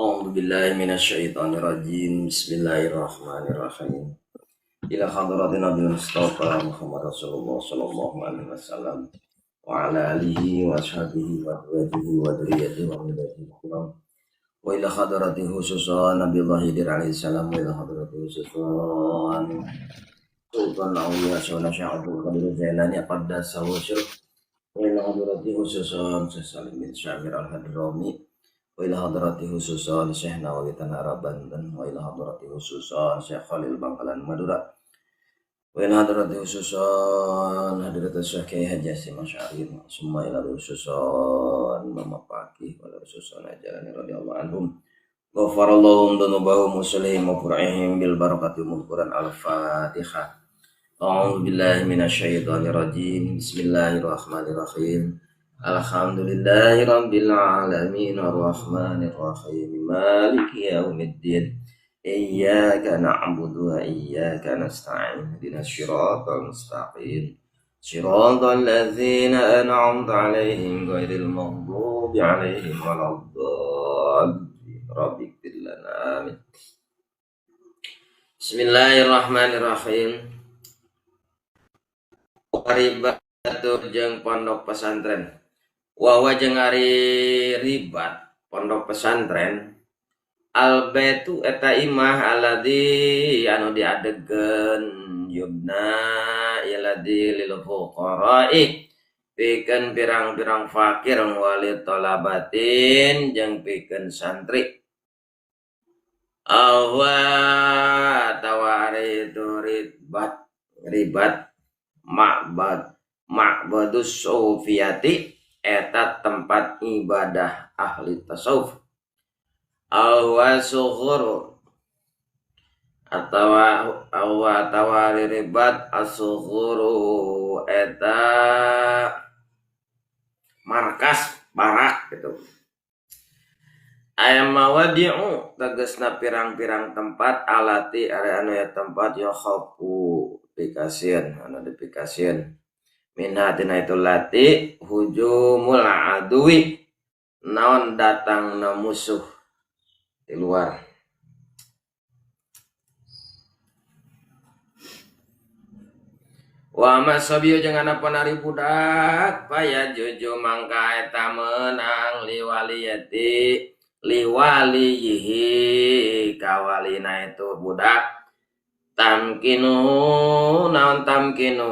A'udzu billahi minasyaitonir rajim. Bismillahirrahmanirrahim. Ila hadratin Nabi Mustafa Muhammad Rasulullah sallallahu alaihi wasallam wa ala alihi wa ashabihi wa azwajihi wa dzurriyyatihi wa min kiram. Wa ila hadrati khususan Nabiullah Khidir alaihi salam wa ila hadrati khususan Sultan Auliya Syaikhuna Syekh Abdul Qadir Jailani qaddasahu sirruh wa ila hadrati khususan Syekh Salim bin Syamir Al-Hadrami wa ila hadrati khususan Syekh Nawawi Tanara Banten wa ila hadrati khususan Syekh Khalil Bangkalan Madura wa ila hadrati khususan Hadratus Syekh Kiai Haji Hasyim Asy'ari summa ila khususan Mama Paki wa khususan Ajalani radhiyallahu anhum ghafarallahu dzunubahum wa sulihim wa fur'ihim bil barakati umul Quran. Al-Fatihah. A'udzu billahi minasyaitonir rajim. Bismillahirrahmanirrahim. Alhamdulillahi rabbil alamin arrahmanir rahim maliki yaumiddin. Iyyaka na'budu wa iyyaka nasta'in. Ihdinas siratal mustaqim. Siratal ladzina an'amta 'alaihim ghairil maghdubi 'alaihim waladdallin. Rabbighfir lana amin. Bismillahirrahmanirrahim. Ribatu jeung pondok pesantren. Wa jeung ari ribat pondok pesantren al baitu eta imah alladzi anu diadegkeun yubna iladzi lil fuqara'i pikeun pirang-pirang fakir wali talabatin jeung pikeun santri. Awa tawari itu ribat ribat ma'bad ma'badus sufiyati eta tempat ibadah ahli tasawuf. Awa sughur atawa awa tawari ribat asughuru eta markas barak gitu. Aya mawadi'u tegasna pirang-pirang tempat alati ari anu ya tempat ya khafu pikasieun anu dipikasieun minha tina itu lati hujumul aduwi naon datangna musuh di luar. Wa masabiyu jeung anapun ari budak paya juju mangka eta meunang liwaliyati liwaliyihi kawalina itu budak tamkinu naon tamkinu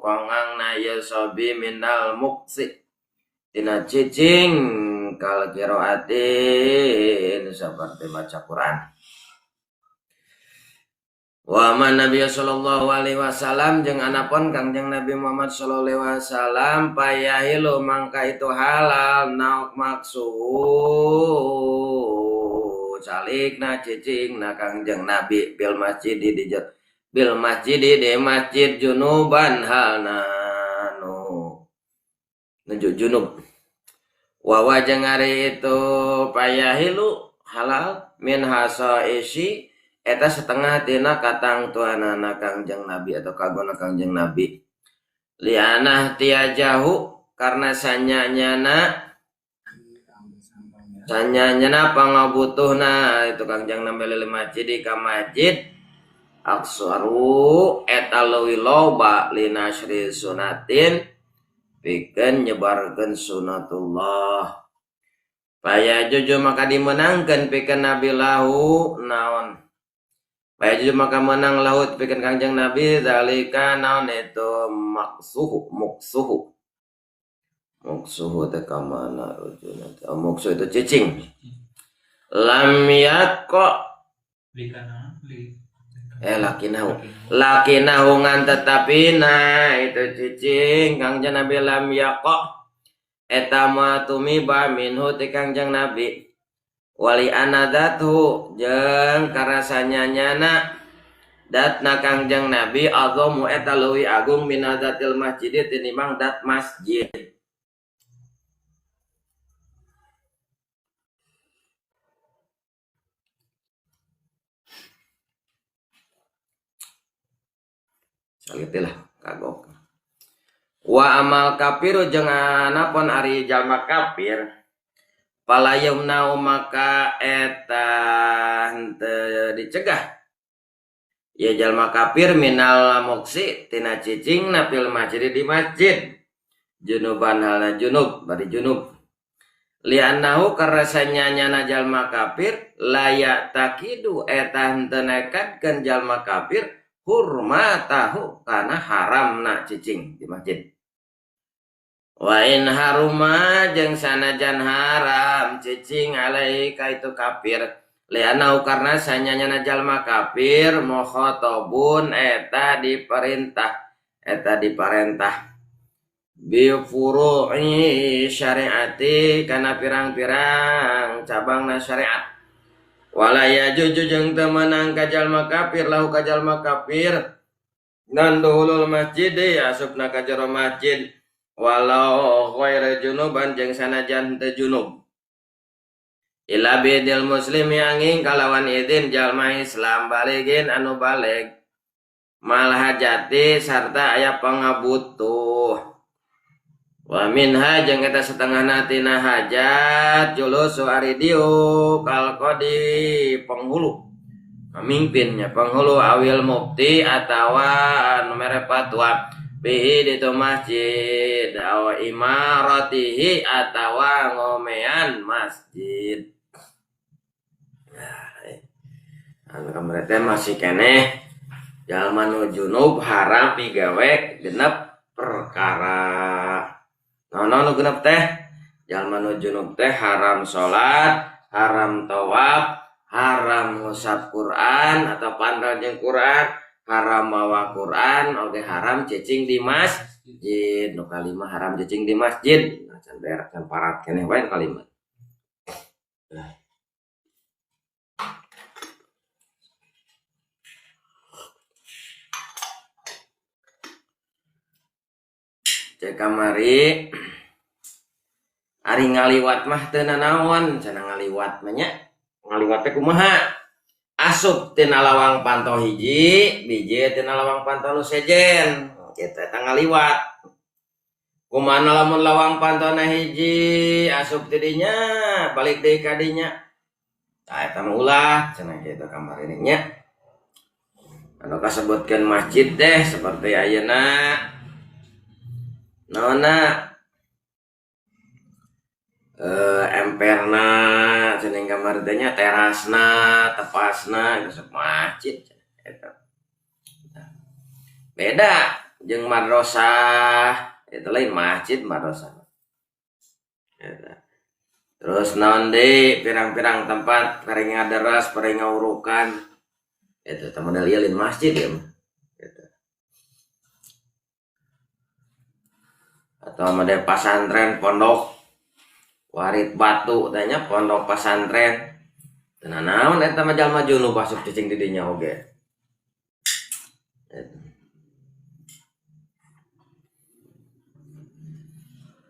kongangna ye sobi minal muksi tina cicing kal qiraatin saperti maca Quran. Wa man Nabi sallallahu alaihi wasallam jeung anapun Kangjeng Nabi Muhammad sallallahu alaihi wasallam payahilu mangka itu halal naok maksud calikna cicingna Kangjeng Nabi bil masjid di bil masjid di masjid junuban halna nu nuju junub. Wa jeung ari itu payahilu halal min hasaisi eta setengah tina katang tuanana Kangjeng Nabi atau kagona Kangjeng Nabi. Lianah tiajahu karena sanyanyana sanyanyana pangabutuhna itu Kangjeng Nabi lil masjid ka masjid aksaru eta leuwih loba linasri sunatin pikeun nyebarkeun sunatullah. Paya juju maka dimenangkeun pikeun Nabi lahu naon Paya juju maka menang laut pikeun Kangjeng Nabi zalika naon itu maksuhu muksuhu muksuhu teh ka mana rujuna teh muksuh itu cicing lam yaqo lakinahu lakinahu ngan tetapi nah itu cicing Kangjeng Nabi lam yaqo eta ma tumiba minhu ti Kangjeng Nabi wali anadatu jeung karasanya nyana datna Kangjeng Nabi azamu eta leuwih agung minadatil masjid tinimbang dat masjid. Salitilah kagok. Wa amal kafiru jeung anapun ari jalma kafir Palayumna maka eta henteu dicegah ieu jalma kafir minal muksi tina cicingna fil masjid di masjid junuban halna junub bari junub li'annahu karna sanyanyana jalma kafir layak takidu eta henteu nekadkeun jalma kafir hurmatahu kana haramna cicing di masjid. Wa in haruma jeung sanajan haram cicing alaihi ka itu kafir li'annahu karna sanyanyana jalma kafir mukhatabun eta diperintah bi furu'i syariati kana pirang-pirang cabangna syariat. Wala yajuju jeung teu meunang ka jalma kafir lahu ka jalma kafir nan duhulul masjid asupna ka jero masjid walau ghaira junuban jeung sanajan teu junub illa bidil muslimi angin kalawan idin jalma Islam baligin anu balig mal hajati sarta aya pangabutuh. Wa minha jeung eta setengahna tina hajat julusu ari diuk al qadi penghulu pamimpinnya penghulu awil mufti atawa anu mere fatwa bihi di tu masjid aw imaratihi atawa ngomean masjid. Nah, anu kamari teh masih keneh jalma nu junub haram migawe genep perkara. Naon nu genep teh? Jalma nu junub teh haram salat, haram tawaf, haram ngusap Quran atau pandal jeung Quran, haram mawa Quran, oge haram cicing di masjid. Nu kalima haram cicing di masjid. Nah, can berak can parat keneh wae nu kalima. Nah. Cek kamari ari ngaliwat mah teu nanaon cenah ngaliwat mah nya. Ngaliwat teh kumaha? Asup tina lawang panto hiji, biji tina lawang panto nu sejen. Kitu eta ngaliwat. Kumaha lamun lawang pantona hiji asup ti dinya, balik deui ka dinya. Tah eta mah ulah cenah kitu kamari nya. Anu kasebutkeun masjid teh seperti ayeuna naonna emperna cenah kamari teh nya, terasna, tepasna geus masjid eta. Beda jeung madrasah, itu lain masjid madrasah. Eta. Terus naon deui pirang-pirang tempat paring ngaderas, paring ngaurukan. Eta teh model ieu lain masjid ieu mah. Eta. Atau model pasantren pondok warit batu teh nya pondok pasantren. Teu nanaon eta mah jalma junub asup cicing di dinya oge. Eta.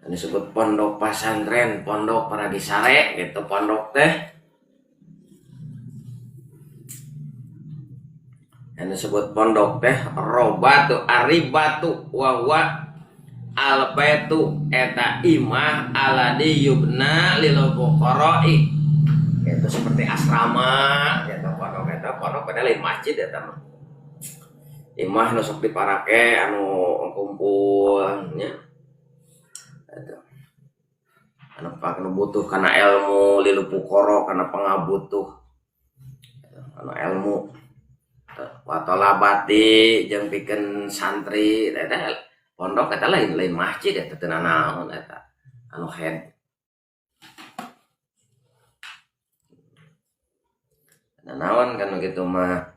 Ini disebut pondok pasantren, pondok paragi sare gitu pondok teh. Ini disebut pondok teh robatu aribatu wa wa albaitu eta imah aladi yubna lil fuqara'i. Itu seperti asrama gitu pondok eta pondok padahal lain masjid eta mah. Imah nu sok diparake anu kumpul nya. Eta. Anu pak nu butuh kana ilmu lil fuqara kana pangabutuh. Anu ilmu wa talabati jeung pikeun santri eta pondok eta lain masjid eta teu nanaon eta anu head. Nanaon kan kitu mah.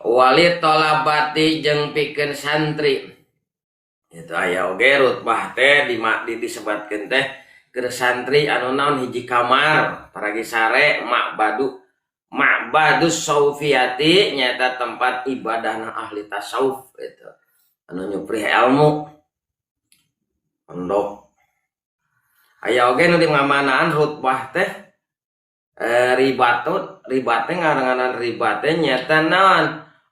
Wali talabati jeung pikeun santri. Itu aya oge rutbah teh disebatkeun teh keur santri anu naon hiji kamar paragi sare makbadu ma'badus saufiyati nyata tempat ibadahna ahli tasawuf itu anu nyuprih ilmu pondok. Aya oge nu di ngamanaan rutbah teh ribatut ribate ngaranganan ribate nyata naon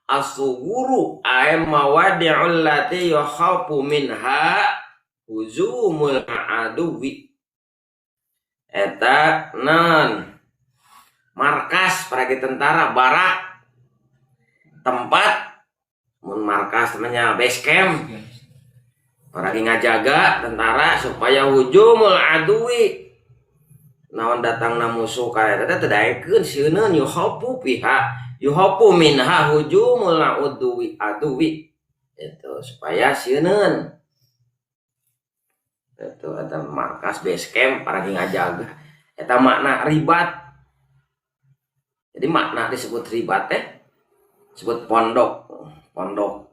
asuguru ay mawadi'ul lati yakhafu minha huzumul aduwi. Eta non markas paragi tentara barak tempat mun markas namanya base camp paragi ngajaga tentara supaya hujumul aduwi naon datangna musuh ka eta teh teu daekeun sieun yuhafu fiha yuhafu minha hujumul aduwi itu supaya sieun itu eta markas base camp paragi ngajaga eta makna ribat. Jadi makna disebut ribat teh disebut pondok. Pondok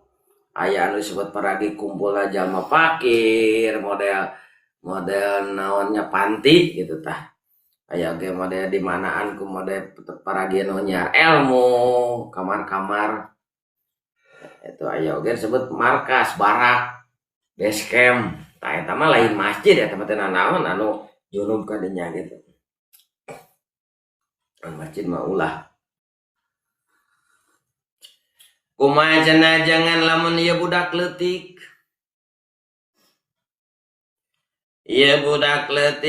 aya anu disebut paragi kumpul jalma fakir model naonnya panti gitu tah. Aya ge model di manaan ku model paragi nu nyiar ilmu kamar-kamar itu aya oge disebut markas barak base camp. Tah eta mah lain masjid eta mah teu nanaon anu junub ka dinya gitu. Masjid mah ulah. Kumaha cenah jangan lamun ieu budak leutik. Ieu budak leutik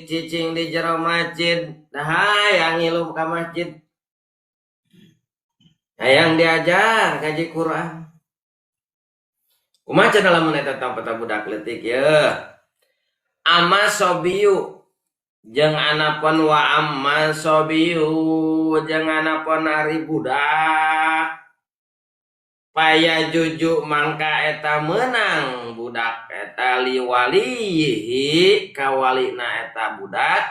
cicing di jero masjid, dah hayang ngilu ka masjid. Hayang diajar ngaji Quran. Kumaha cenah lamun eta tempat budak leutik yeuh. Ama sobiyu jeung anapun wa amma sobiyu jeung anapun ari budak paya juju mangka eta meunang budak eta liwalihi ka walina eta budak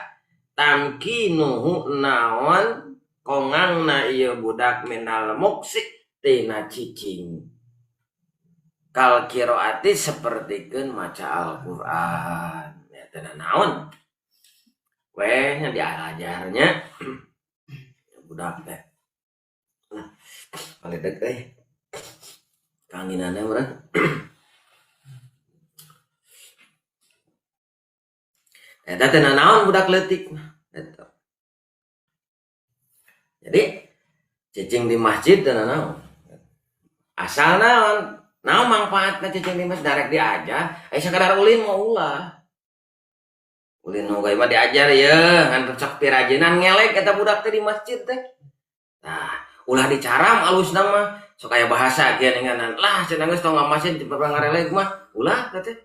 tamkinuhu naon kongangna ieu budak minal muksi tina cicing kal qiraati sapertikeun maca Al-Qur'an eta naon weh nya diajarnya budak teh. Nah, paledeg euy. Kanginanna urang. Eta teh naon budak leutik mah eta. Jadi cicing di masjid teh naon. Asal naon? Naon mangfaatna cicing di masjid darek diajar, aya sakadar ulin mah ulah. Ulin nu mah diajar ye ngan cek pirajenan ngelek eta budak teh di masjid teh. Nah, ulah dicaram alusna mah sok aya bahasa kieu ninganan. Lah cenah geus tong ka masjid ngarelek mah ulah teh teh.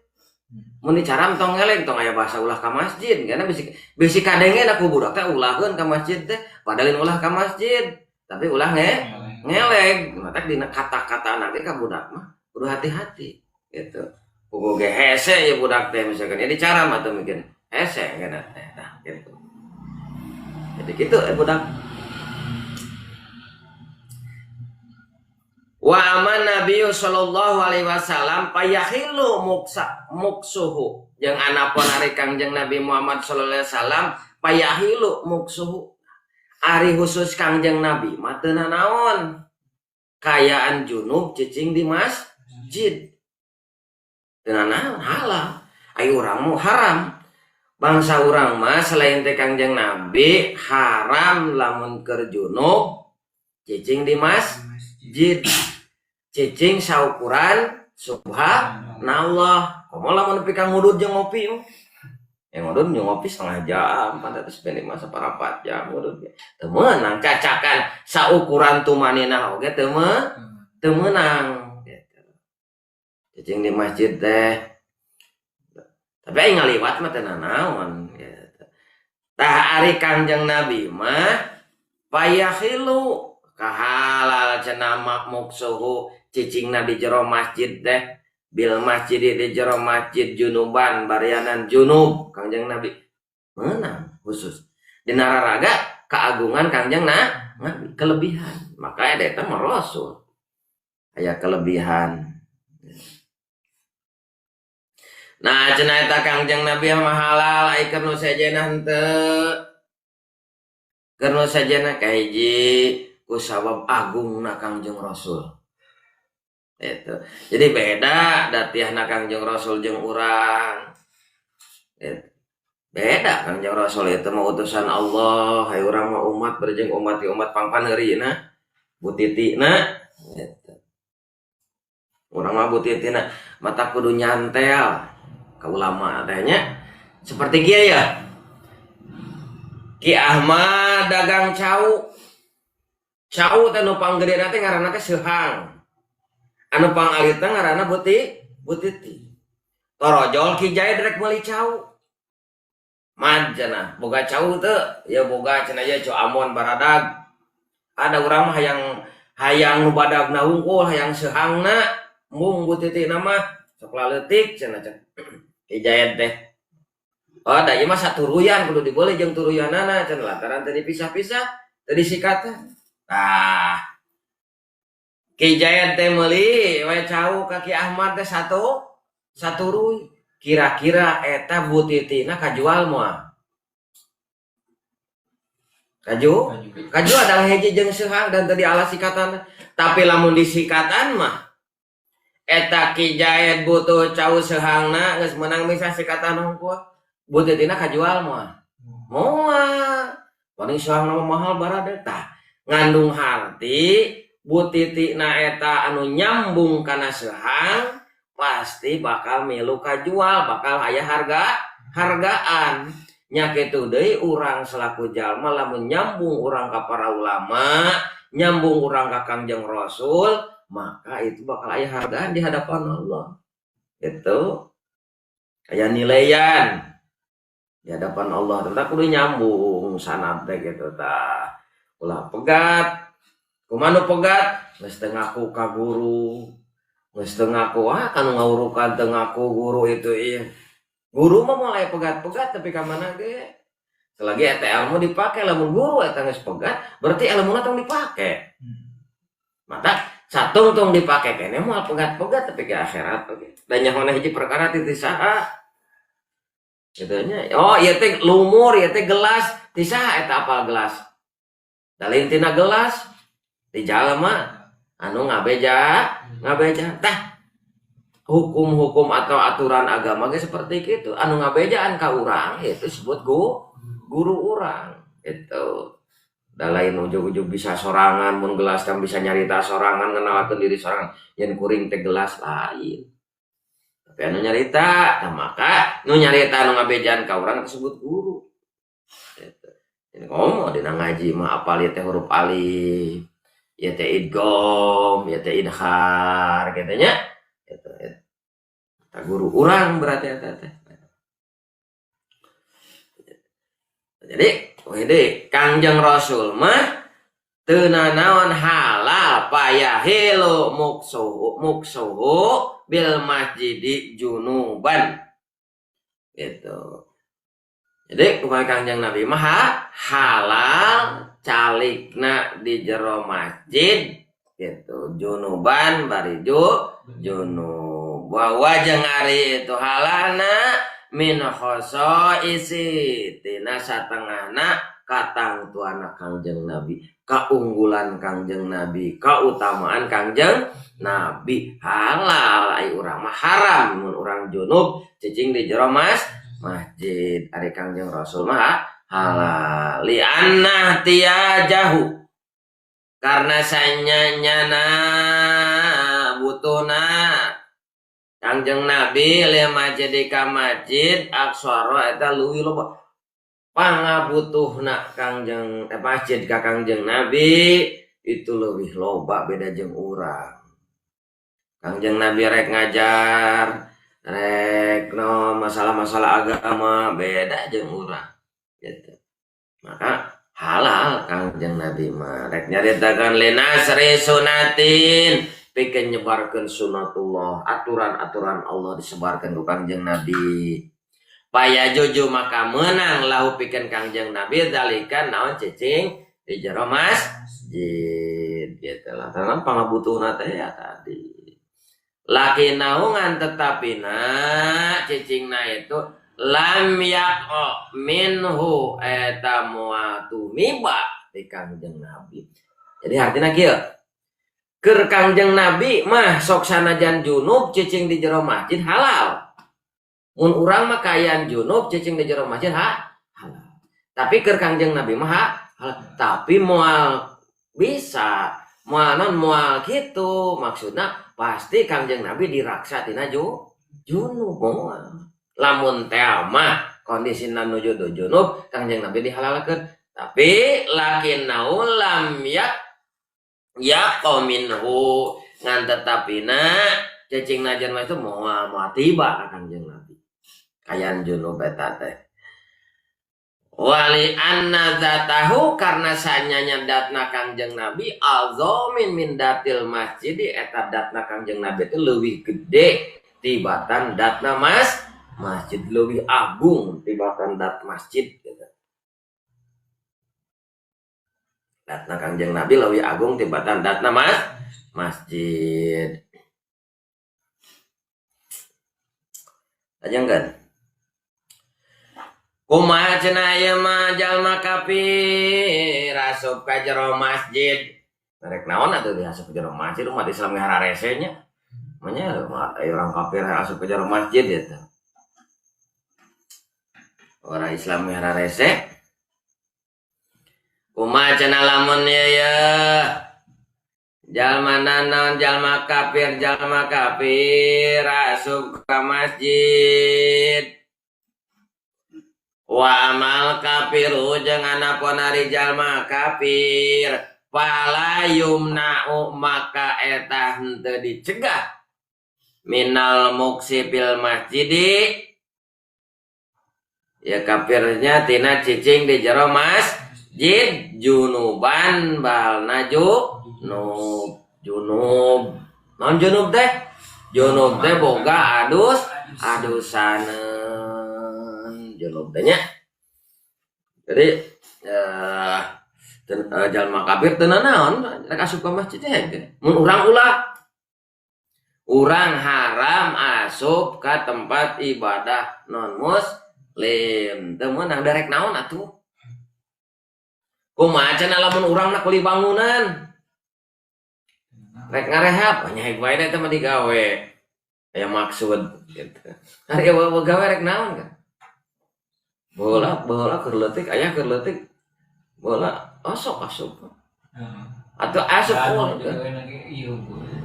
Mun dicaram tong ngelek tong aya bahasa ulah ka masjid karena bisi kadenge ku budak teh ulahkeun ka masjid teh padahal ulah ka masjid tapi ulah ngelek. Matak dina kata-kata nanti ka budak mah kudu hati-hati gitu. Puguh ge hese ye budak teh misalkan ya dicaram atuh mungkin hese kana teh nah gitu. Jadi gitu budak. Wa aman Nabi sallallahu alaihi wasallam payahilu muksuhu jeung anapun ari Kangjeng Nabi Muhammad sallallahu alaihi wasallam payahilu muksuhu ari khusus Kangjeng Nabi mah teu nanaon kayaan junub cicing di masjid teu nanaon halal ari urang mah haram. Bangsa urang mah selain teh Kangjeng Nabi haram lamun keur junub cicing di masjid cicing saukuran subhanallah. Komo lamun nepi ka ngudud jeung ngopi mah. Ya ngudud jeung ngopi setengah jam, 425 seperempat jam ngudud ge. Teu meunang cacakan saukuran tumaninah oge teu meunang gitu. Cicing di masjid teh. Tapi aing ngaliwat mah teu nanaon gitu. Tah ari Kangjeng Nabi mah payahilu kahalal cenah muksuhu cicingna di jero masjid teh bil masjid di jero masjid junuban barianan junub Kangjeng Nabi meunang khusus dina raraga keagungan Kangjeng Nabi kelebihan maka eta mah rasul aya kelebihan. Nah cenah eta Kangjeng Nabi mah halal ai keur nu sejenna henteu keur nu sejenna kahiji ku sabab agungna Kangjeng Rasul. Itu. Jadi beda datiahna Kangjeng Rasul jeung urang. Gitu. Beda Kangjeng Rasul itu mah utusan Allah, hayu urang mah umat berjeng umat di umat pangpaneurina, butitina gitu. Urang mah butitina mata kudu nyantel ka ulama teh nya. Seperti kieu ya. Ki Ahmad dagang cau. Cau teh nu panggedena teh ngaranna teh seuhang. Anu pangalitna ngaranna butiti. Torojol Ki Jaid rek meuli cau. Mad cenah, boga cau teu? Ya boga cenah ieu cau Ambon baradag. Ada urang mah hayang nu badagna wungkul, hayang seuhangna, embung butitina mah sok laleutik cenah Ki Jaid teh. Oh, da ieu mah saturuyan kudu dibeuli jeung turuyanana cenah lantaran teu dipisah-pisah, teu disikatan. Tah. Ki Jaid teh meuli we cau ka Ki Ahmad teh saturuy. Kira-kira eta butitina kajual moal? Kajual da hiji jeung seuhang dan teu dialas sikatan. Tapi lamun disikatan mah eta Ki Jaid butuh cau seuhangna geus meunang misah sikatan hungkul. Butitina kajual moal? Moal. Paling seuhangna mah mahal barada. Tah, ngandung harti butitina eta anu nyambung kana seuhang pasti bakal milu kajual, bakal aya hargaan. Nya kitu deui urang selaku jalma lamun nyambung urang ka para ulama, nyambung urang ka Kangjeng Rasul, maka itu bakal aya hargaan di hadapan Allah. Gitu. Aya nilaian di hadapan Allah. Tentang kudu nyambung sanad teh gitu tah. Ulah pegat. Kumaha nu pegat? Geus teu ngaku ka guru. Geus teu ngaku, ah kanu ngawurukan teu ngaku guru itu ieu. Guru mah mulai pegat-pegat tapi ka mana ge. Selagi eta ilmu dipake, lamun guru eta geus pegat, berarti ilmuna tong dipake. Mata satungtung dipake keneh moal pegat-pegat tapi ke akhirat oge. Da nyahona hiji perkara ti saha. Kitu nya. Oh, ieu teh lumur, ieu teh gelas, ti saha eta apal gelas? Da lain tina gelas, di jalma anu ngabeja. Tah, hukum-hukum atau aturan agama ge seperti itu. Anu ngabejaan ka urang itu disebut guru urang itu. Da lain ujug-ujug bisa sorangan mun gelas kan bisa nyarita sorangan ngenalakeun diri sorangan yen kuring teh gelas lain. Tapi anu nyarita, tah maka nu nyarita anu ngabejaan ka urang disebut guru. Gitu. Jadi ngomong dina ngaji mah apal ieu teh huruf alif, ieu teh idgham, ieu teh idhar kitu nya. Gitu. Eta guru urang berarti eta teh. Jadi, wede Kangjeng Rasul mah teu nanaon halal payahilu muksuhu bil masjidi junuban. Gitu. Jadi kumaha Kangjeng Nabi mah halal calikna di jero masjid gitu, junuban bari junub. Wa jeung ari itu halalna min khosoisi tina satengahna katangtuana Kangjeng Nabi, kaunggulan Kangjeng Nabi, kautamaan Kangjeng Nabi. Halal ai urang mah haram mun urang junub cicing di jero masjid. Ari Kangjeng Rasul mah halal li anna tiajahu karena sanyanyana butuhna Kangjeng Nabi li masjid ka masjid aksara eta leuwih loba pangabutuhna Kangjeng masjid ka Kangjeng Nabi itu leuwih loba beda jeung urang. Kangjeng Nabi rek ngajar rek no masalah-masalah agama beda jeung urang gitu. Maka halal Kangjeng Nabi mah rek nyaritakeun linasri sunatin pikeun nyebarkeun sunatullah, aturan-aturan Allah disebarkeun ku Kangjeng Nabi. Paya juju maka menang lahu pikeun Kangjeng Nabi zalika naon cicing di jero masjid gitu lah. Karena pangabutuhna teh ya tadi. Laki naungan tetapi na cicingna itu lam yaqo minhu eta moal tumiba di Kangjeng Nabi. Jadi artinya kieu. Keur Kangjeng Nabi mah sok sanajan junub cicing di jero masjid halal. Mun urang mah kaayaan junub cicing di jero masjid halal. Tapi keur Kangjeng Nabi mah halal. Tapi moal bisa, moal non moal kitu. Maksudna pasti Kangjeng Nabi diraksa tina junub moal. Lamun teh mah Kondisina nuju junub Kangjeng Nabi dihalalkeun. Tapi lakinnau lam yaqa minhu ngan tetapina cicingna jelema itu moal tiba ka Kangjeng Nabi. Kayan junub eta teh. Wali anna zatahu karena sanyanya datna Kangjeng Nabi azamin min datil masjid eta datna Kangjeng Nabi itu leuwih gede tibatan datna masjid leuwih agung tibatan dat masjid gitu. Datna Kangjeng Nabi leuwih agung tibatan datna masjid. Ajengkeun. Kumaha cenah ieu mah jalma kafir asup ka jero masjid. Rek naon atuh diasup ka jero masjid umat Islam ge hararese nya. Manya orang kafir asup ka jero masjid eta. Orang Islam ge hararese. Kumaha cenah lamun ieu jalma naon jalma kafir asup ka masjid. Wa amal kafiru jeung anapun ari jalma kafir fala yumna'u maka eta henteu dicegah minal muksi fil masjidi ya kafirnya tina cicing di jero masjid junuban balna junub junub naon junub teh junub teh boga adus adusaneun junub teh nya. Jadi jalma kafir teu nanaon rek asup ka masjid teh. Mun urang ulah urang haram asup ka tempat ibadah non muslim teu meunang darek naon atuh. Kumaha cenah lamun urang nak beli bangunan rek ngarehab nya hek bae teh mah digawe aya maksud gitu. Ari gawe rek naon kan. Bola keur leutik aya keur leutik bola osok asup. Atau asup ulun.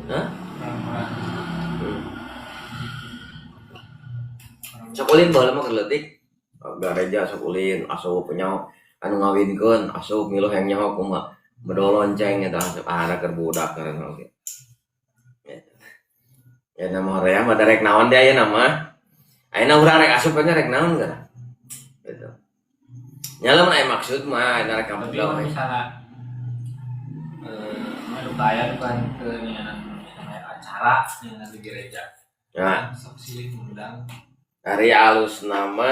Hah? Sok ulin baheula mah keur leutik. Gareja sok ulin asup nyaho anu ngawinkeun asup milu hayang nyaho kumaha bedol lonceng eta asup ada keur budak karena oge. Ya nama hoream mah rek naon deui ayeuna mah. Ayeuna urang rek asup nya rek naon geura. Gitu. Nya lamun aya maksud mah ayeuna rek kampung gawe. Misalna mah aya bukan ke misalnya acara nya di gereja. Ya. Sok silih ngundang. Ari alus nama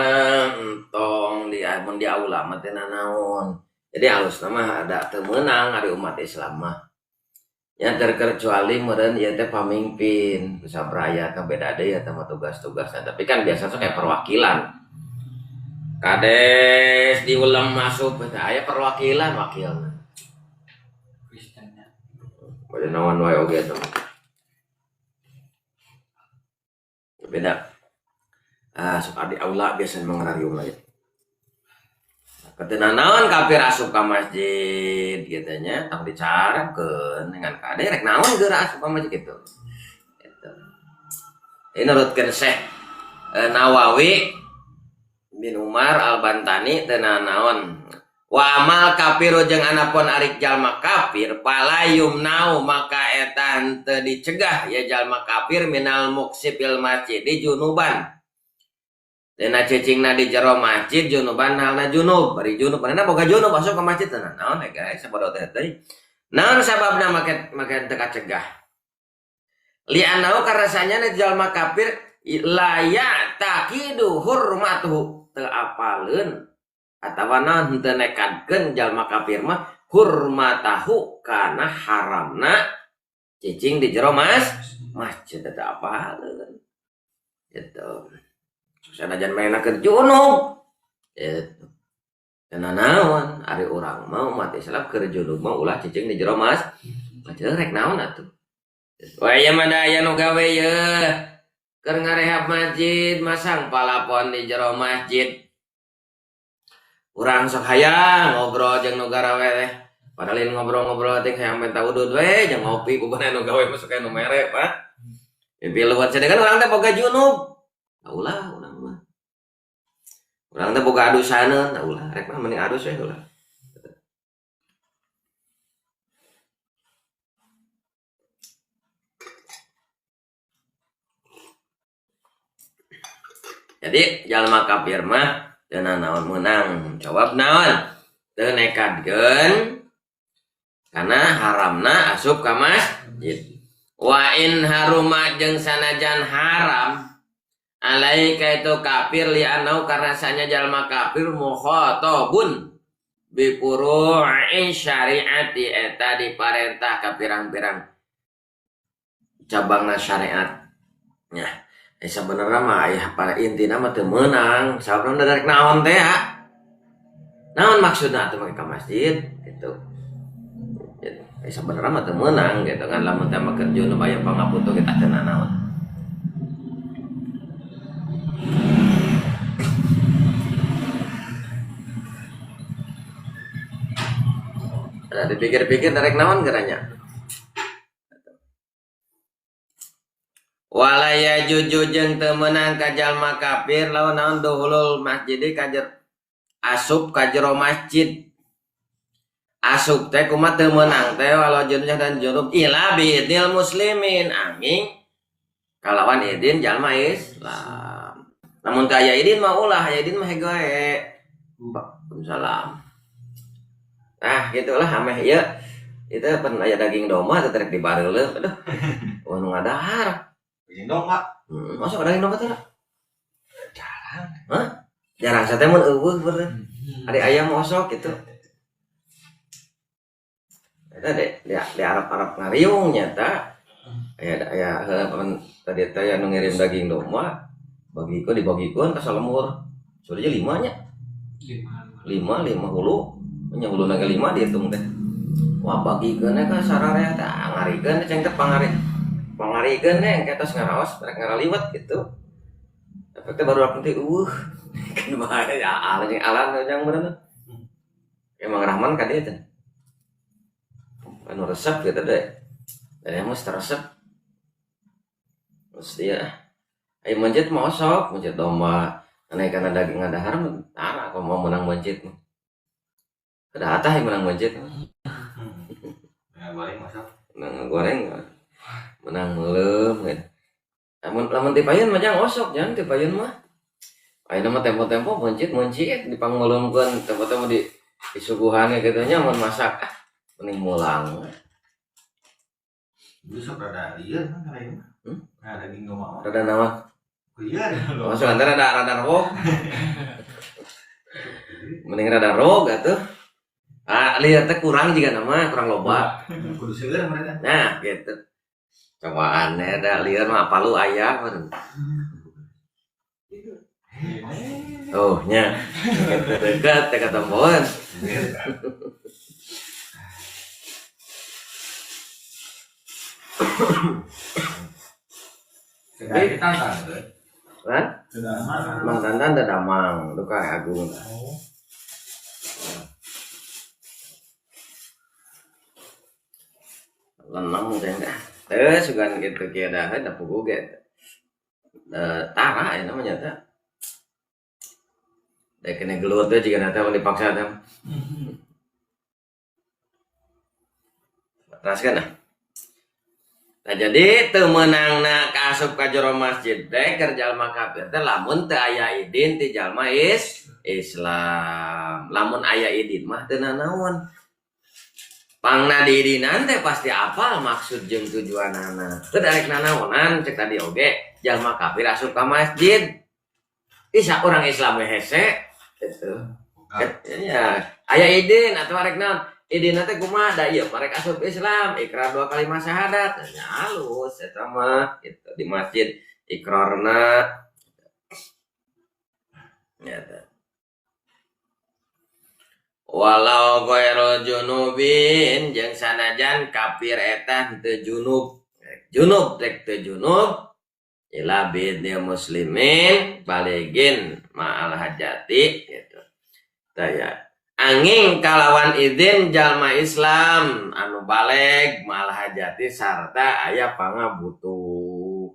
entong di mun di aula mah teh nanaon. Jadi alus nama ada teu meunang ari umat Islam mah. Nya terkecuali meureun ieu teh pamimpin sabraya ka beda deui eta mah tugas-tugasna. Tapi kan biasa sok aya perwakilan. Kades diulem masuk teh aya perwakilan wakilna. Kristennya. Bade naon wae oge eta mah. Beda. Sok adi aula biasa mengrariung lagi. Ketenan naon kafir asup ka masjid gitu nya, tong dicarkeun dengan kade rek naon geura asup ka masjid gitu. Gitu. Ini nurutkeun Syekh Nawawi bin Umar Al-Bantani teu naon. Wa amal kafiru jeung anapun arik jalma kafir fala yumnau maka eta henteu dicegah ya jalma kafir minal muksi fil masjid junuban. Dina cicingna di jero masjid junuban halna junub, bari junub manehna boga junub asup ka masjid teh naon we guys sabodo teh teh. Naon sababna make teu kacegah? Li anau karasanya na jalma kafir la ya'taqidu hurmatuhu teu apaleun atawa naon henteu nekadkeun jalma kafir mah hurmatahu kana haramna cicing di jero masjid teu apaleun. Gitu. Sanajan mainna keur junub gitu. Karena naon ari urang mah umat Islam keur junub mah ulah cicing di jero masjid rek naon atuh. Wah ieu mah da aya nu gawe yeuh keur ngarehab masjid masang palapon di jero masjid. Urang sok hayang ngobrol jeung nu garawe teh. Padahal ngobrol-ngobrol teh hayang minta udud we jeung ngopi bukan nu gawe mah sok anu mere Pak. Pipiluan sedengkeun urang teh boga junub. Ulah urang mah. Urang teh boga adusaneun, nah ulah rek mah mending adus we ulah. Jadi jalma kafir mah teu nanaon meunang, jawab naon? Teu nekadkeun karena haramna asup ka masjid. Wa in haruma jeung sanajan haram alaika itu kafir li anau karena sanya jalma kafir mukhatabun bi furu'i syariati eta diparentah ka pirang-pirang cabangna syariat. Nya sebenarnya mah aya pada intina mah teu meunang, sababna darek naon teh ya. Naon maksudna atuh make ka masjid gitu. Sebenarnya mah teu meunang gitu kan lamun teh mah keur junub aya pangabutuh kita teu nanaon. Nah, dipikir-pikir darek naon geranya. Walaya juju jeung teu meunang ka jalma kafir lawan naon duhulul masjid ka asup ka jero masjid. Asup teh kumaha teu meunang teh walau junub dan junub ila biidnil muslimin angin kalawan idin jalma Islam. Lamun teu aya idin mah ulah, aya idin mah hegoe. Waalaikumsalam. Nah, gitulah ameh ieu. Itu pan aya daging domba teh rek dibareuleuh. Aduh. Oh nu ngadahar. Daging domba. Masuk daging domba teh? Jarang. Hah? Jarang sate mun eueuh beureun. Ari ayam osok gitu. Eta di Arab-Arab ngariung nyata. Aya aya heuh tadi teh anu ngirim daging domba bagikeun dibagikeun ka salemur. Surya 5 nya. 5 5 hulu. Nya huluna ge 5 dihitung teh. Wah bagikeun ka sararea teh ngarikeun ceng teh pangari. Pangarikeun teh engke tos ngaraos rek ngaraliwet gitu. Tapi teh baru aku teh eueuh. Kan bahaya ya alan jeung alan yang bener. Emang Rahman ka dieu teh. Anu resep gitu deh. Dan emang resep. Terus dia ayo mencit mau sok, mencit domba. Aneh karena daging ngadahar tara aku mau menang mencit. Kada atah yang menang mencit. Menang goreng masak. Menang goreng. Menang meuleum gitu. Lamun ti payun mah jang osok jangan ti payun mah. Ayeuna mah tempo-tempo mencit dipangmeuleumkeun tempo-tempo di disuguhannya kitu nya mun masak ah mending mulang. Itu sok rada lieur kan kana ieu mah. Nah, daging domba mah. Rada naon? Lieur. Masuk antara rada rog. Mending rada rog atuh. Ah, lieur teh kurang jiga nama, kurang loba. Kudu seueur mereka. Nah, gitu. Cobaan da lieur mah palu aya meureun. Oh, nya. Dekat teh katempoan. Jadi tantan. Hah? Damang. Mang Tantan teh damang, duka Agung. Oh. Lenang teh dah. Teu sugan kitu kieu dah da puguh ge. Tara ya namanya teh. Da kena gelut teh jiga teh mun dipaksa teh. Teraskeun ah. Nah, jadi teu meunangna ka asup ka jero masjid teh keur jalma kafir teh lamun teu aya idin ti jalma Islam. Lamun aya idin mah teu nanaon. Pangna diidinan teh pasti apal maksud jeung tujuanana. Teu darek nanaonan cek tadi oge jalma kafir asup ka masjid. Isa urang Islam we hese gitu. Ya, aya idin atuh arek naon? Idina teh kumaha da ieu parek asup Islam, ikrar 2 kalimat syahadat. Nya halus eta mah gitu di masjid ikrarna. Ya teh. Walau ghairu junubin jeung sanajan kafir eta teu junub. Junub teh teu junub ila bidni muslimin baligin ma'al hajati gitu. Tah ya. Angin kalawan izin jalma Islam anu baleg ma'al hajati sarta aya pangabutuh.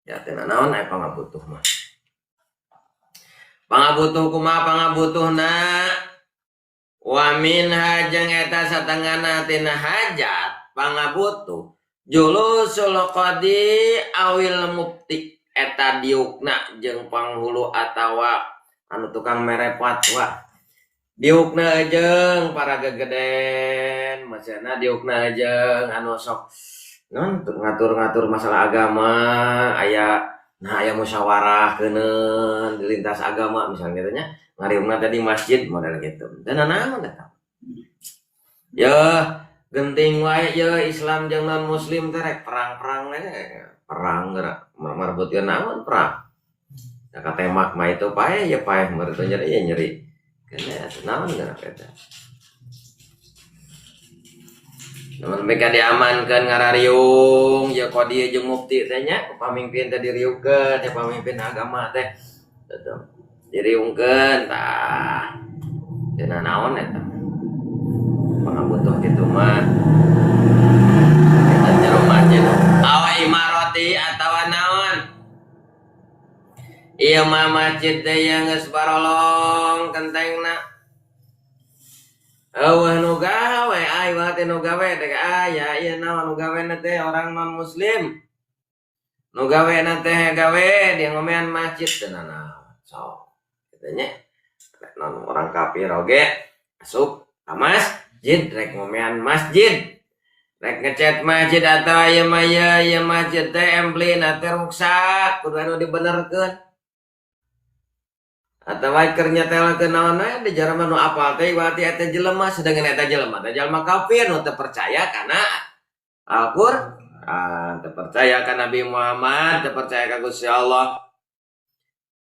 Ya teh naon aya pangabutuh mah. Pangabutuh kumaha pangabutuhna wa minha jeung eta satengahna tina hajat pangabutuh julusul qadi awil mufti eta diukna jeung panghulu atawa anu tukang mere fatwa diukna jeung para gegeden maksudna diukna jeung anu sok non ngatur-ngatur masalah agama aya nah aya musyawarah keuneun di lintas agama misalnya gitu nya ngariungna tadi masjid model gitu dan naon eta ya genting wae ya Islam jeung non muslim teh rek perang-perang we perang geura marebutkeun naon perang da katemak mah itu paeh ya paeh meureun nyeri ya nyeri keun naon geura eta namun mereka diamankan ngarariung ya kodi jeung mufti teh nya pamimpin teh diriungkeun teh pamimpin agama teh tetep diriungkeun tah dina naon eta pangabutuh kitu mah eta jero masjid awa imarati atawa naon ieu mah masjid teh yang geus barolong kentengna eueuh nu gawe ai teh nu gawe teh aya ieu naon nu gawena teh orang non muslim nu gawena teh gawe dia ngomean masjid teh naon sok kitu nya non orang kafir oge asup ka masjid rek ngomean masjid rek ngecet masjid atawa ieu mah ieu masjid teh emplina teh ruksak kudu anu dibenerkeun atawa keur nyetelkeun naon we di jarama nu apal teh berarti eta jelema sedangkan eta jelema teh jelema kafir nu teu percaya kana Al-Qur'an, teu percaya ka Nabi Muhammad, teu percaya ka Gusti Allah.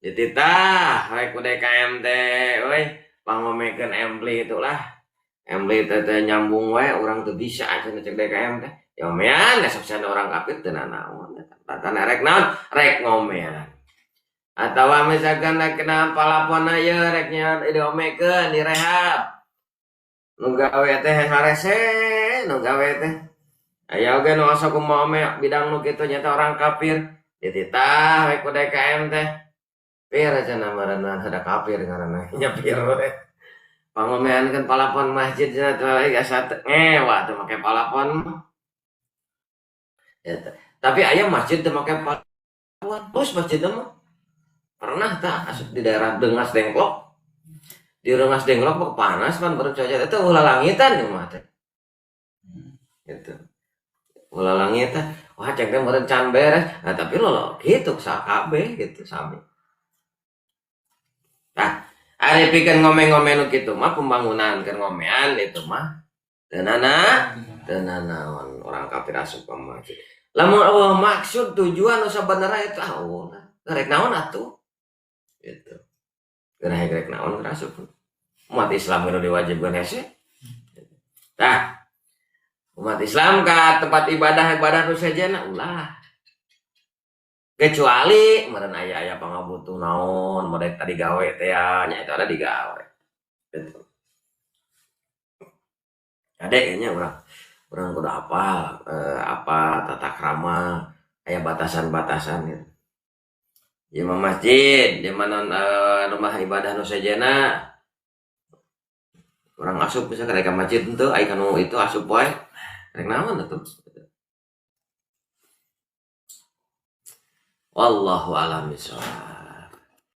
Dititah we ku DKM teh euy pangomekeun empli itulah. Empli teh teh nyambung we urang teu bisa cenah cek DKM teh. Ya omean sok cenah orang kafir teu nanaon eta. Tah rek naon? Rek ngomean. Atawa misalkan rek kena palaponna ieu rek nya diomekeun direhab. Nu gawe teh harese nu gawe teh. Aya oge nu asa kumaha ome bidang nu kitu nyata orang kafir. Dititah we ku DKM teh. Pir cenah meureunna ada kafir ngaranna nya pir we. Pangomeankeun palapon masjid cenah teh asa teu ngewa teu make palapon mah. Eta. Tapi aya masjid teu make palapon, terus masjidna mah pernah tak asup di daerah Dengas Dengklok. Di Rengas Dengklok mah panas pan baru cuaca itu ulah langitan di mah teh. Gitu. Ulah langitan. Wah cek teh meureun can beres. Nah, tapi lo gitu sakabeh gitu sami. Tah, ari pikeun ngome-ngome nu kitu mah pembangunan keur ngomean itu mah teu nanaon orang kafir asup ka masjid. Lamun eueuh maksud tujuan nu sabenerna eta ah rek naon atuh. Gitu. Geura rek naon asup. Umat Islam kudu diwajibkeun hese. Tah, umat Islam ka tempat ibadah-ibadah nu sejenna ulah. Kecuali meureun aya-aya pangabutuh naon model tadi gawe teh ya nya eta ada digawe. Gitu. Ade nya urang kudu apal apa tata krama aya batasan-batasan gitu. Ieu mah masjid, di mana rumah ibadah nu sejenna urang asup bisa ka masjid henteu ai kanu itu asup wae. Rek naon atuh. Wallahu a'lam bishawab.